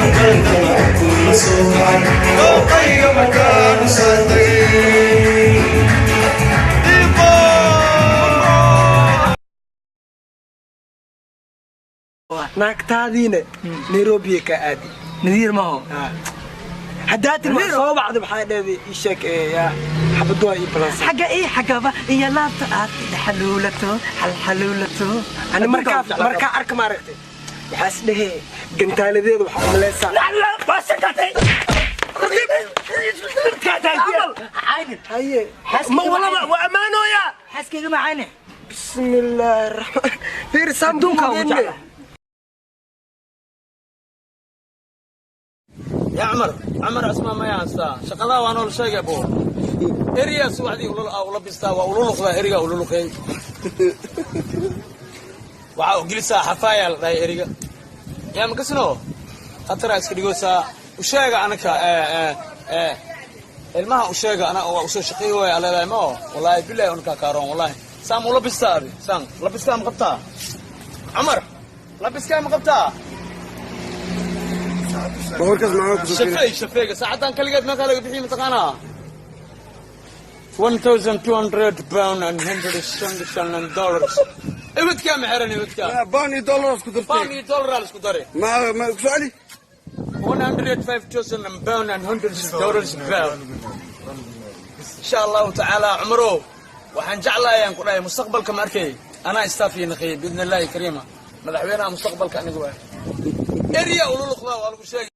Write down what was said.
Haddaan damac kula soo kacay, dooqayga markaan u saantay. Naagtaadiina Nairobi ka aadi. Nadiir maho. Haddaa tirma soo bacda, waxaa dheeday ii sheeg ee yaa xabadoo ii balansan. Xagga ii xaggaba iyo laabta aad xaluulato, xalxaluulato. Ani markaa arka, maaragtay, waxaa is dhehee gantaaladeeda waxaa umaleysaa. Haye, ma walaba waa ammaanooya. Xaaskayga macayne. Bismi illaahi raxmaan fiir. Adduunkaa ugu jeclahay. Yaa Cumar, Cumar Cusmaan, maya haystaa shaqadaa waa nool sheegay bo. Eriyaa subaxdii ula bistaa, waa ula luqdaa erigaa, ula luqeey. Waxaa u gelisaa xafaayaa la dhahay eriga. Yaa makasino khataraa iska dhigoosaa. U sheega anaka ilmaha, u sheega ana waa usoo shaqeey waaya leedahay ma oo wallaahi bilahi unkaa kaaroon wallaahi. Saam ula bistaa abi, saan labiskaa ma qabtaa? Cumar, labiskaa ma qabtaa? Shafeey, shafeega saacaddan kaligeed meeqaa laga bixiy mataqaanaa? £1,200 and $177. Ibadkaa ma xiran ibadkaa? Baan iyo dollar isku dartay. Pound iyo dollar aa la isku daray. Ma ku soconi. £105,000 and hundreds of dollars pound. Insha Allahu tacaala, Cumarow, waxaan jeclahay aan ku dhahay mustaqbalka ma arkay anaa istaaf iyo naqiyay biidni Illaahi kariima. Madaxweynaha mustaqbalka anigu ah. Eriya ululuqdaa waa lagu sheegay.